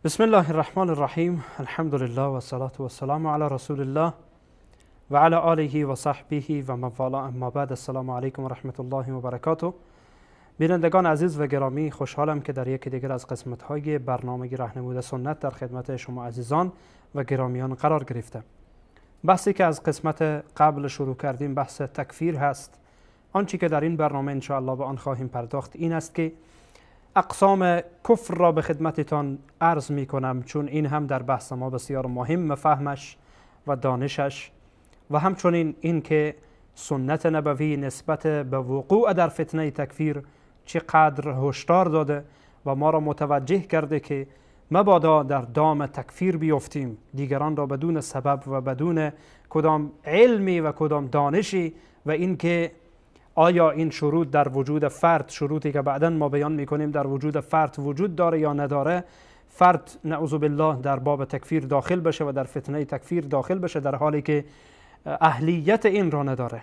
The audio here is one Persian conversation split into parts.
بسم الله الرحمن الرحیم. الحمد لله و الصلاة و السلام علی رسول الله و علی آله و صحبه و من والاه. اما بعد، السلام علیکم و رحمت الله و برکاته. بینندگان عزیز و گرامی، خوشحالم که در یکی دیگر از قسمت‌های برنامه راهنمود سنت در خدمت شما عزیزان و گرامیان قرار گرفتم. بحثی که از قسمت قبل شروع کردیم بحث تکفیر هست. آنچه که در این برنامه انشاءالله به آن خواهیم پرداخت این است که اقسام کفر را به خدمتتان عرض می کنم، چون این هم در بحث ما بسیار مهم فهمش و دانشش، و همچنین این که سنت نبوی نسبت به وقوع در فتنه تکفیر چقدر هشدار داده و ما را متوجه کرده که مبادا در دام تکفیر بیفتیم، دیگران را بدون سبب و بدون کدام علمی و کدام دانشی، و اینکه آیا این شروط در وجود فرد، شروطی که بعداً ما بیان میکنیم، در وجود فرد وجود داره یا نداره، فرد نعوذ بالله در باب تکفیر داخل بشه و در فتنه تکفیر داخل بشه در حالی که اهلیت این را نداره.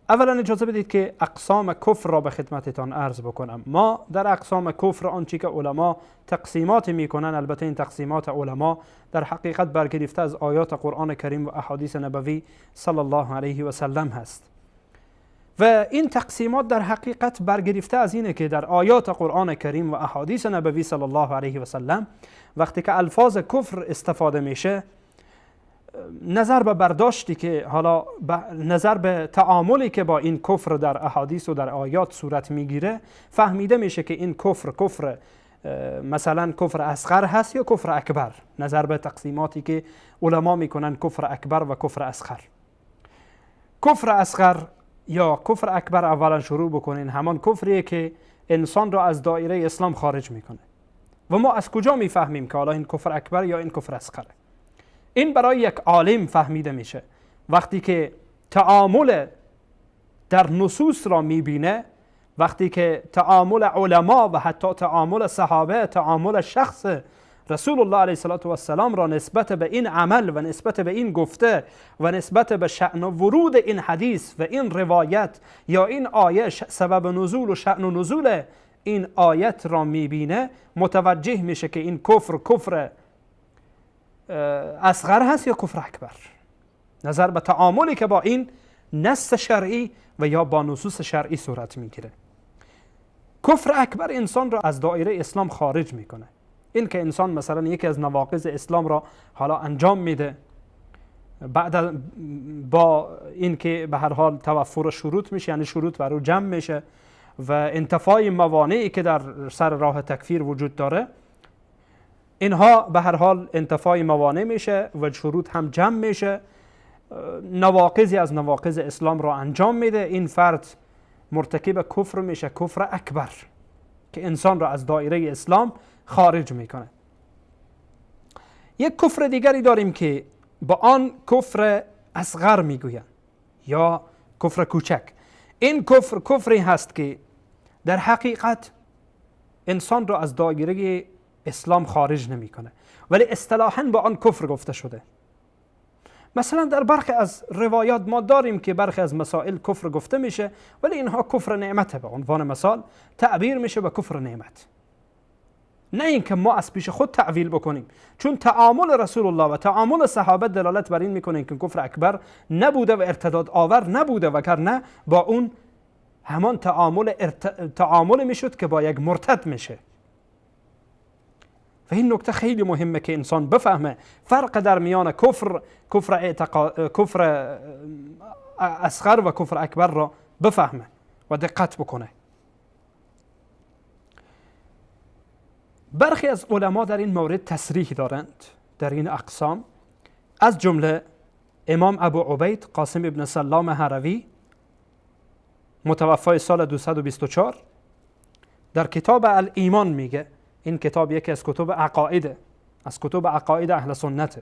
اولا اجازه بدید که اقسام کفر را به خدمتتان عرض بکنم. ما در اقسام کفر آنچه که علما تقسیمات میکنن، البته این تقسیمات علما در حقیقت برگرفته از آیات قرآن کریم و احادیث نبوی صلی الله علیه و سلم هست، و این تقسیمات در حقیقت برگرفته از اینه که در آیات قرآن کریم و احادیث نبوی صلی الله علیه و سلم وقتی که الفاظ کفر استفاده میشه، نظر به برداشتی که حالا نظر به تعاملی که با این کفر در احادیث و در آیات صورت میگیره، فهمیده میشه که این کفر کفر مثلا کفر اصغر هست یا کفر اکبر، نظر به تقسیماتی که علما میکنن کفر اکبر و کفر اصغر. کفر اصغر یا کفر اکبر اولا شروع بکنین، همان کفریه که انسان را از دایره اسلام خارج میکنه. و ما از کجا میفهمیم که حالا این کفر اکبر یا این کفر اصغره؟ این برای یک عالم فهمیده میشه وقتی که تعامل در نصوص را میبینه، وقتی که تعامل علما و حتی تعامل صحابه، تعامل شخص رسول الله علیه السلام را نسبت به این عمل و نسبت به این گفته و نسبت به شأن و ورود این حدیث و این روایت یا این آیه، سبب نزول و شأن و نزول این آیت را میبینه، متوجه میشه که این کفر کفر اصغر هست یا کفر اکبر، نظر به تعاملی که با این نص شرعی و یا با نصوص شرعی صورت میگیره. کفر اکبر انسان را از دایره اسلام خارج میکنه. این که انسان مثلا یکی از نواقض اسلام را حالا انجام میده، بعد با این که به هر حال توفر شروط میشه، یعنی شروط بر او جمع میشه و انتفاع موانعی که در سر راه تکفیر وجود داره، اینها به هر حال انتفاع موانع میشه و شروط هم جمع میشه، نواقضی از نواقض اسلام را انجام میده، این فرد مرتکب کفر میشه، کفر اکبر که انسان را از دایره اسلام خارج میکنه. یک کفر دیگری داریم که با آن کفر اصغر میگویند یا کفر کوچک. این کفر کفری هست که در حقیقت انسان را از دایره اسلام خارج نمیکنه، ولی اصطلاحاً با آن کفر گفته شده. مثلا در برخی از روایات ما داریم که برخی از مسائل کفر گفته میشه، ولی اینها کفر نعمته، به عنوان مثال تعبیر میشه به کفر نعمت، نه اینکه ما از پیش خود تعویل بکنیم، چون تعامل رسول الله و تعامل صحابه دلالت بر این میکنه که کفر اکبر نبوده و ارتداد آور نبوده، وگرنه با اون همان تعامل میشد که با یک مرتد میشه. و این نکته خیلی مهمه که انسان بفهمه فرق در میان کفر، کفر اصغر و کفر اکبر را بفهمه و دقت بکنه. برخی از علما در این مورد تصریح دارند در این اقسام، از جمله امام ابو عبید قاسم ابن سلام هروی متوفای سال 224 در کتاب الایمان میگه، این کتاب یکی از کتب عقایده، از کتب عقاید اهل سنته.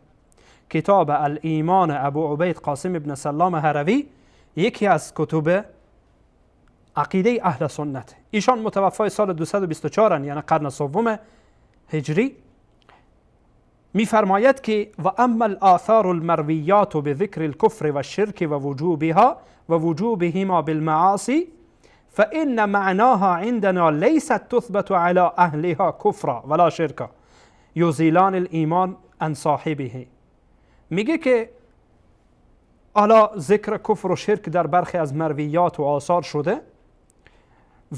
کتاب الایمان ابو عبید قاسم ابن سلام هروی یکی از کتب عقیده اهل سنت. ایشان متوفای سال 224، یعنی قرن سوم هجری، میفرماید که و اما الآثار المرویات بذکر الكفر والشرك ووجوبها ووجوبهما بالمعاصي فإن معناها عندنا ليست تثبت على أهلها كفرا ولا شركا. یزیلان الایمان عن صاحبه. میگه که حالا ذکر کفر و شرک در برخی از مرویات و آثار شده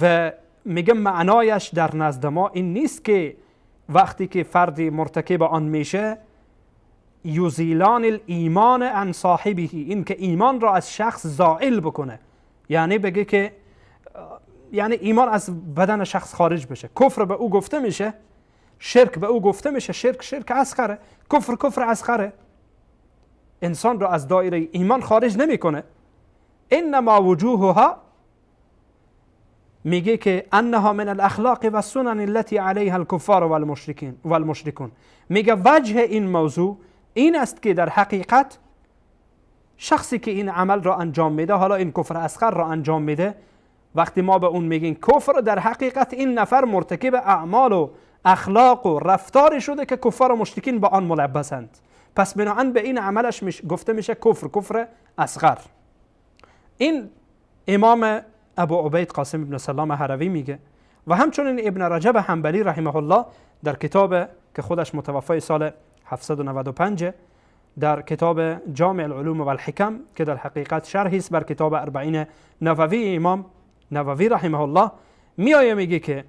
و میگه معنایش در نزد ما این نیست که وقتی که فردی مرتکب آن میشه یزیلان الایمان عن صاحبه، این که ایمان را از شخص زائل بکنه، یعنی بگه که یعنی ایمان از بدن شخص خارج بشه. کفر به او گفته میشه، شرک به او گفته میشه، شرک شرک اصغره، کفر کفر اصغره، انسان را از دایره ایمان خارج نمیکنه. انما وجوهها، میگه که انها من الاخلاق و السنن التي علیها الكفار والمشرکین والمشرکون. میگه وجه این موضوع این است که در حقیقت شخصی که این عمل را انجام میده، حالا این کفر اصغر را انجام میده، وقتی ما به اون میگیم کفر، در حقیقت این نفر مرتکب اعمال و اخلاق و رفتاری شده که کفار و مشرکین با آن ملبسند. پس بناهن به این عملش گفته میشه کفر، کفر اصغر. این امام ابو عبید قاسم ابن سلام هروی میگه و همچنین ابن رجب حنبلی رحمه الله در کتاب که خودش متوفای سال 795 در کتاب جامع العلوم و الحکم که در حقیقت شرحی است بر کتاب اربعین نووی امام نووی رحمه الله، میآیه میگه که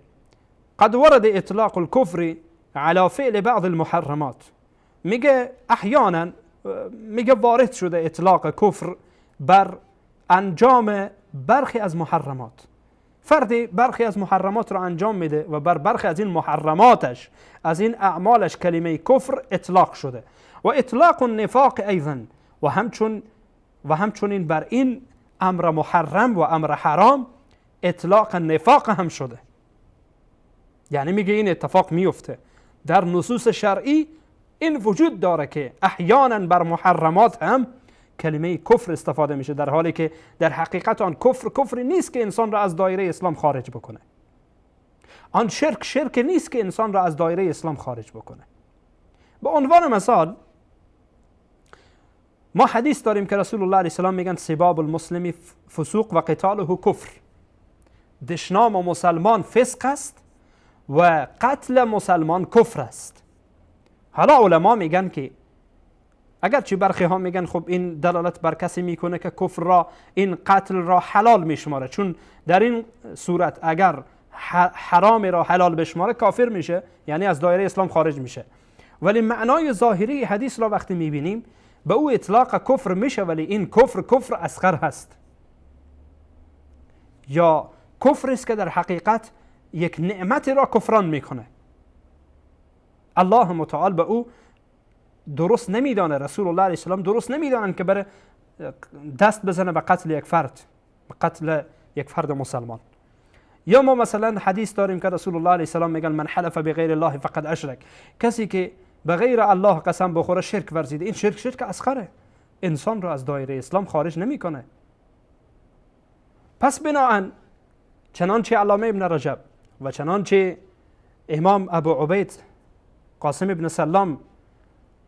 قد ورد اطلاق الكفر على فعل بعض المحرمات. میگه احیانا میگه وارد شده اطلاق کفر بر انجام برخی از محرمات. فردی برخی از محرمات را انجام میده و بر برخی از این محرماتش، از این اعمالش کلمه کفر اطلاق شده. و اطلاق النفاق ایضا، و همچنین بر این امر محرم و امر حرام اطلاق نفاق هم شده. یعنی میگه این اتفاق میفته در نصوص شرعی، این وجود داره که احیانا بر محرمات هم کلمه کفر استفاده میشه، در حالی که در حقیقت آن کفر کفری نیست که انسان را از دایره اسلام خارج بکنه، آن شرک شرک نیست که انسان را از دایره اسلام خارج بکنه. به عنوان مثال ما حدیث داریم که رسول الله علیه السلام میگن سباب المسلم فسوق و قتاله کفر، دشنام مسلمان فسق است و قتل مسلمان کفر است. حالا علما میگن که اگرچه برخی ها میگن خب این دلالت بر کسی میکنه که کفر را، این قتل را حلال میشماره، چون در این صورت اگر حرام را حلال بشماره کافر میشه، یعنی از دایره اسلام خارج میشه. ولی معنای ظاهری حدیث را وقتی میبینیم به او اطلاق کفر میشه، ولی این کفر کفر اصغر هست، یا کفر است که در حقیقت یک نعمت را کفران میکنه. الله متعال به او درست نمیدانه، رسول الله علیه السلام درست نمیدانن که بره دست بزنه به قتل یک فرد، به قتل یک فرد مسلمان. یا ما مثلا حدیث داریم که رسول الله علیه السلام میگن من حلف بغیر الله فقد اشرک، کسی که به غیر الله قسم بخوره شرک ورزیده. این شرک شرک اصغره، انسان را از دایره اسلام خارج نمیکنه. پس بناهن چنانچه علامه ابن رجب و چنانچه امام ابو عبید قاسم ابن سلام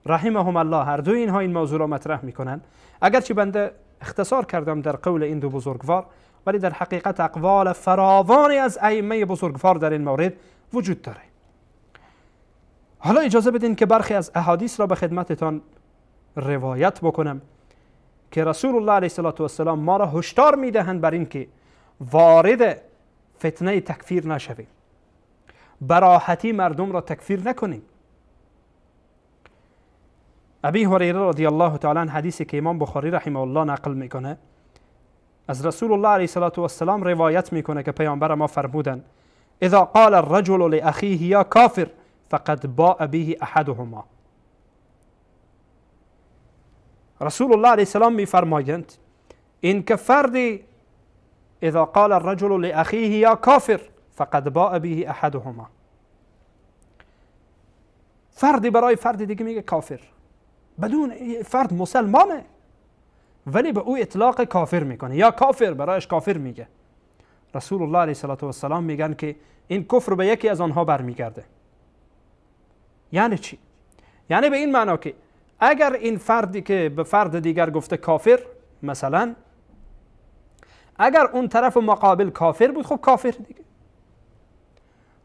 رحمهم الله، هر دو اینها این موضوع را مطرح میکنن. اگرچه بنده اختصار کردم در قول این دو بزرگوار، ولی در حقیقت اقوال فراوانی از ائمه بزرگوار در این مورد وجود داره. حالا اجازه بدین که برخی از احادیث را به خدمتتان روایت بکنم که رسول الله علیه السلام ما را هشدار میدهند بر اینکه وارد فتنه تکفیر نشویم، براحتی مردم را تکفیر نکنیم. ابی هریره رضی الله تعالی عنه حدیثی که امام بخاری رحمه الله نقل میکنه از رسول الله علیه السلام روایت میکنه که پیامبر ما فرمودند اذا قال الرجل لاخیه یا کافر فقد باء به احدهما. رسول الله علیه السلام میفرمایند این که فردی اذا قال الرجل لاخیه یا کافر فقد باء به احدهما، فردی برای فرد دیگه میگه کافر، بدون فرد مسلمانه ولی به او اطلاق کافر میکنه، یا کافر برایش کافر میگه. رسول الله علیه السلام میگن که این کفر به یکی از آنها برمیگرده. یعنی چی؟ یعنی به این معنا که اگر این فردی که به فرد دیگر گفته کافر، مثلا اگر اون طرف مقابل کافر بود خب کافر دیگه،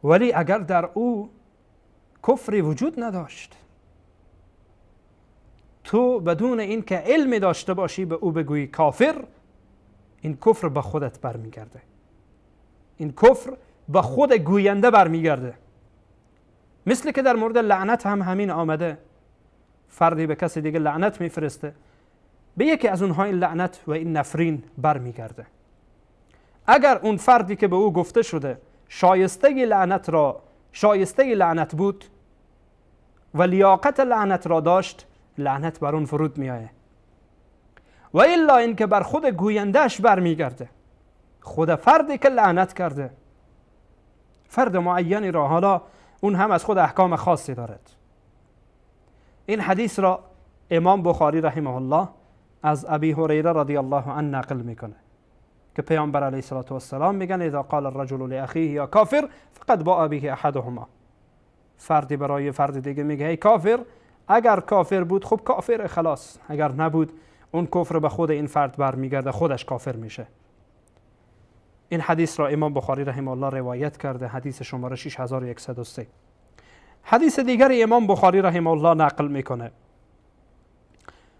ولی اگر در او کفری وجود نداشت. تو بدون اینکه علم داشته باشی به او بگویی کافر، این کفر به خودت برمیگرده، این کفر به خود گوینده برمیگرده. مثل که در مورد لعنت هم همین آمده، فردی به کسی دیگه لعنت میفرسته، به یکی از اونها این لعنت و این نفرین برمیگرده. اگر اون فردی که به او گفته شده شایسته لعنت را، شایسته لعنت بود و لیاقت لعنت را داشت، لعنت بر اون فرود میآید. و الا اینکه بر خود گویندهش برمیگرده، خود فردی که لعنت کرده، فرد معینی را، حالا اون هم از خود احکام خاصی دارد. این حدیث را امام بخاری رحمه الله از ابی هریره رضی الله عنه نقل میکنه که پیامبر علیه الصلاة والسلام میگن اذا قال الرجل لاخیه یا کافر فقد باء به احدهما. فردی برای فرد دیگه میگه ای کافر، اگر کافر بود خب کافر خلاص، اگر نبود اون کفر به خود این فرد برمیگرده، خودش کافر میشه. این حدیث را امام بخاری رحمه الله روایت کرده، حدیث شماره 6103. حدیث دیگر امام بخاری رحمه الله نقل میکنه،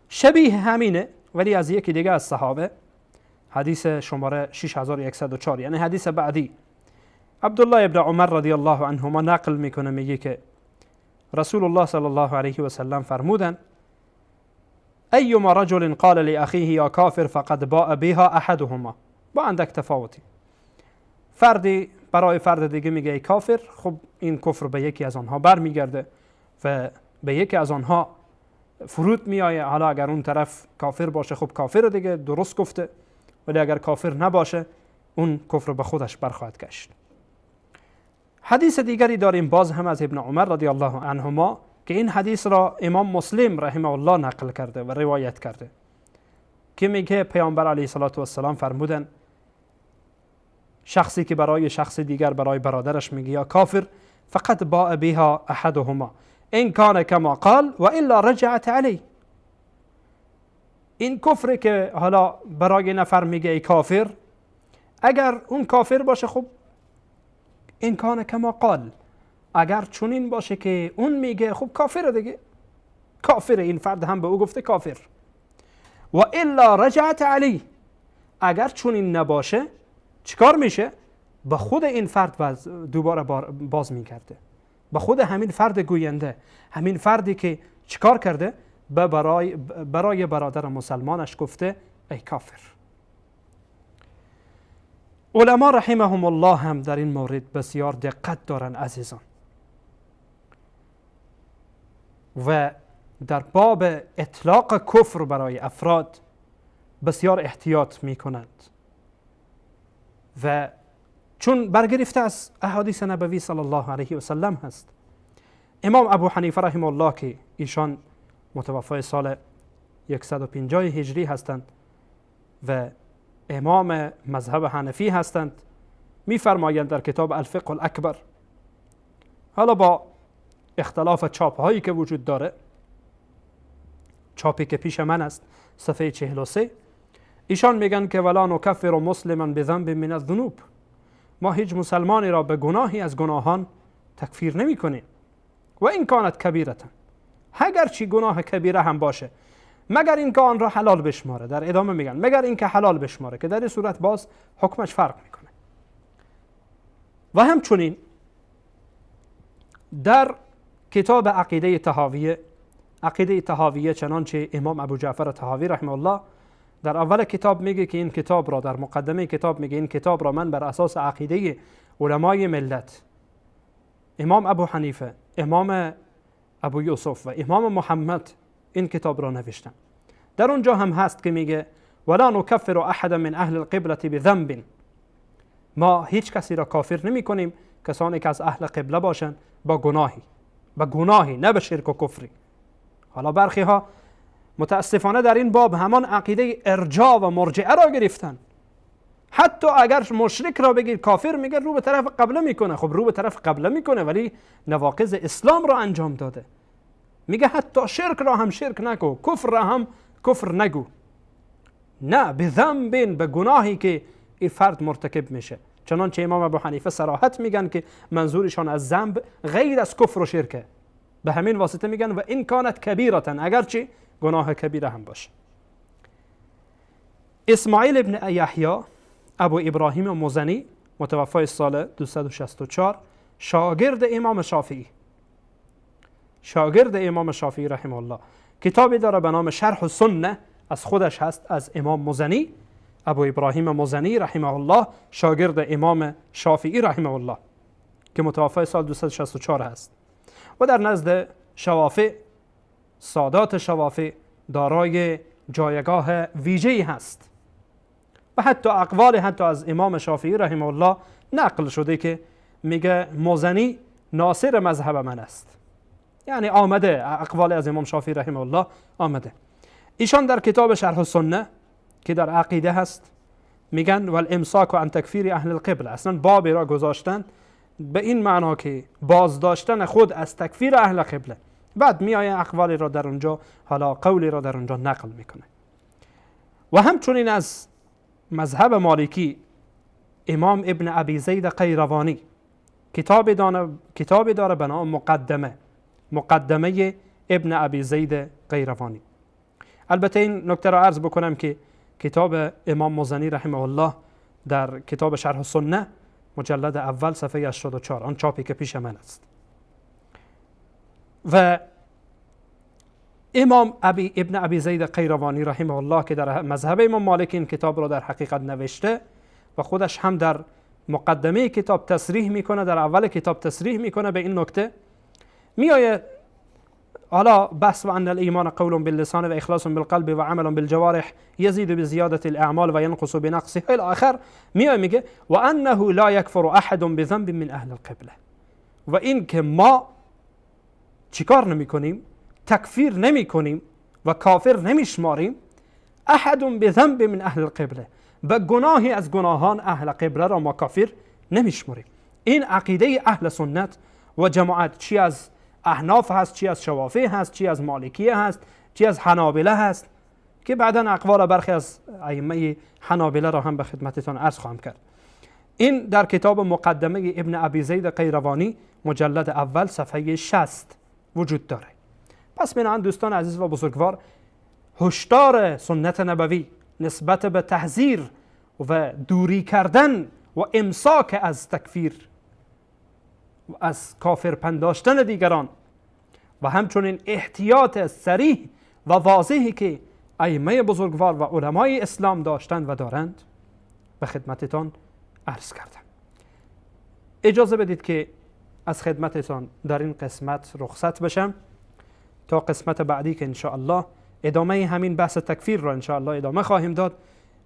شبیه همینه ولی از یکی دیگه از صحابه، حدیث شماره 6104، یعنی حدیث بعدی. عبدالله ابن عمر رضی الله عنهما نقل میکنه، میگه که رسول الله صلی الله علیه و سلم فرمودن ایما رجل قال لأخیه یا کافر فقد باء بها احدهما. با اندک تفاوتی، فردی برای فرد دیگه میگه ای کافر، خب این کفر به یکی از آنها برمیگرده و به یکی از آنها فرود میآید. حالا اگر اون طرف کافر باشه خب کافر دیگه، درست گفته، ولی اگر کافر نباشه اون کفر به خودش برخواهد گشت. حدیث دیگری داریم باز هم از ابن عمر رضی الله عنهما که این حدیث را امام مسلم رحمه الله نقل کرده و روایت کرده که میگه پیامبر علیه الصلاة والسلام فرمودن شخصی که برای شخص دیگر، برای برادرش میگه یا کافر، فقط باء بها احدهما ان کان کما قال و الا رجعت علیه. این کفری که حالا برای نفر میگه ای کافر، اگر اون کافر باشه خب ان کان کما قال، اگر چنین باشه که اون میگه خب کافر دیگه، کافر، این فرد هم به او گفته کافر. و الا رجعت علیه، اگر چنین نباشه چیکار میشه؟ به خود این فرد دوباره باز میکرده، به خود همین فرد گوینده، همین فردی که چیکار کرده؟ به برای برادر مسلمانش گفته ای کافر. علما رحمهم الله هم در این مورد بسیار دقت دارن عزیزان، و در باب اطلاق کفر برای افراد بسیار احتیاط میکنند و چون برگرفته از احادیث نبوی صلی الله علیه و سلم هست. امام ابو حنیفه رحمه الله که ایشان متوفای سال 150 هجری هستند و امام مذهب حنفی هستند، میفرمایند در کتاب الفقه الاکبر، حالا با اختلاف چاپ هایی که وجود داره، چاپی که پیش من است صفحه 43، ایشان میگن که ولا نکفر مسلما بذنب من الذنوب، ما هیچ مسلمانی را به گناهی از گناهان تکفیر نمی کنیم، و این کانت کبیرتا، اگرچه گناه کبیره هم باشه، مگر اینکه آن را حلال بشماره. در ادامه میگن مگر اینکه حلال بشماره، که در این صورت باز حکمش فرق میکنه. و همچنین در کتاب عقیده طحاویه، عقیده طحاویه چنانچه امام ابو جعفر طحاوی رحمه الله در اول کتاب میگه که این کتاب را، در مقدمه کتاب میگه این کتاب را من بر اساس عقیده علمای ملت، امام ابو حنیفه، امام ابو یوسف و امام محمد، این کتاب را نوشتم. در اونجا هم هست که میگه ولا نکفر احدا من اهل القبلة بذنب، ما هیچ کسی را کافر نمی کنیم کسانی که از اهل قبله باشند با گناهی، با گناهی، نه به شرک و کفری. حالا برخی ها متاسفانه در این باب همان عقیده ارجاع و مرجعه را گرفتن. حتی اگر مشرک را بگیر کافر، میگه رو به طرف قبله میکنه. خب رو به طرف قبله میکنه ولی نواقض اسلام را انجام داده. میگه حتی شرک را هم شرک نگو، کفر را هم کفر نگو، نه به ذنب، به گناهی که این فرد مرتکب میشه. چنانچه امام ابو حنیفه صراحت میگن که منظورشان از ذنب غیر از کفر و شرکه، به همین واسطه میگن و این کانت کبیرتن، اگرچه گناه کبیره هم باشه. اسماعیل ابن یحیی ابو ابراهیم مزنی متوفای سال 264، شاگرد امام شافعی، شاگرد امام شافعی رحمه الله، کتابی داره به نام شرح السنه، از خودش هست، از امام مزنی، ابو ابراهیم مزنی رحمه الله، شاگرد امام شافعی رحمه الله که متوفای سال 264 هست و در نزد شوافع، سادات شوافع، دارای جایگاه ویژه‌ای هست و حتی اقوال حتی از امام شافعی رحمه الله نقل شده که میگه مزنی ناصر مذهب من است، یعنی آمده اقوال از امام شافعی رحمه الله آمده. ایشان در کتاب شرح السنه که در عقیده هست میگن والامساک عن تکفیر اهل القبله، اصلا بابی را گذاشتن به این معنا که بازداشتن خود از تکفیر اهل قبله. بعد میآید اقوالی را در اونجا، حالا قولی را در اونجا نقل میکنه. و همچنین از مذهب مالکی امام ابن ابی زید قیروانی کتابی داره به نام مقدمه، مقدمه ابن ابی زید قیروانی. البته این نکته را عرض بکنم که کتاب امام مزنی رحمه الله در کتاب شرح السنه مجلد اول صفحه 84، آن چاپی که پیش من است، و امام ابن ابی زید قیروانی رحمه الله که در مذهب امام مالک این کتاب را در حقیقت نوشته و خودش هم در مقدمه کتاب تصریح میکنه، در اول کتاب تصریح میکنه به این نکته، میآید حالا بحث و ان الایمان قول باللسان و اخلاص بالقلب و عمل بالجوارح یزید بزیادة الاعمال و ینقص بنقصها الی آخر، میآید میگه و انه لا یکفر احد بذنب من اهل القبله، و این که ما چیکار نمیکنیم، تکفیر نمیکنیم و کافر نمیشماریم، احد بذنب من اهل القبله، به گناهی از گناهان اهل قبله را ما کافر نمیشماریم. این عقیده اهل سنت و جماعت، چی از احناف هست، چی از شوافع هست، چی از مالکیه هست، چی از حنابله هست، که بعدا اقوال برخی از ائمه حنابله را هم به خدمتتان عرض خواهم کرد. این در کتاب مقدمه ابن ابی زید قیروانی مجلد اول صفحه 60 وجود داره. پس بنابراین دوستان عزیز و بزرگوار، هشدار سنت نبوی نسبت به تحذیر و دوری کردن و امساک از تکفیر و از کافر پنداشتن دیگران و همچنین احتیاط صریح و واضحی که ائمه بزرگوار و علمای اسلام داشتند و دارند به خدمتتان عرض کردم. اجازه بدید که از خدمتتان در این قسمت رخصت بشم تا قسمت بعدی که انشاءالله ادامه همین بحث تکفیر را انشاءالله ادامه خواهیم داد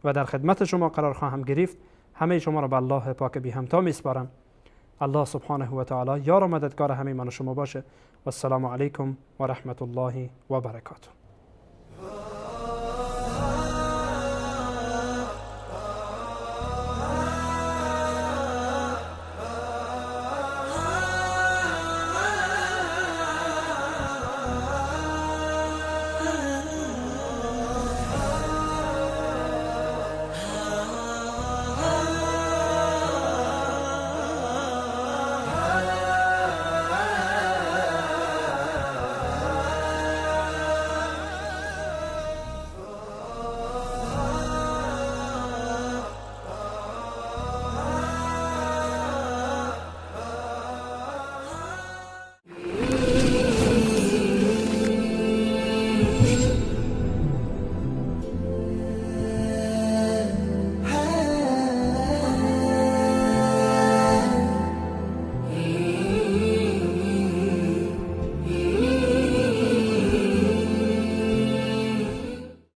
و در خدمت شما قرار خواهم گرفت. همه شما را به الله پاک بی همتا میسپارم. الله سبحانه و تعالی یار و مددگار همه من و شما باشه. و السلام علیکم و رحمت الله و برکاته.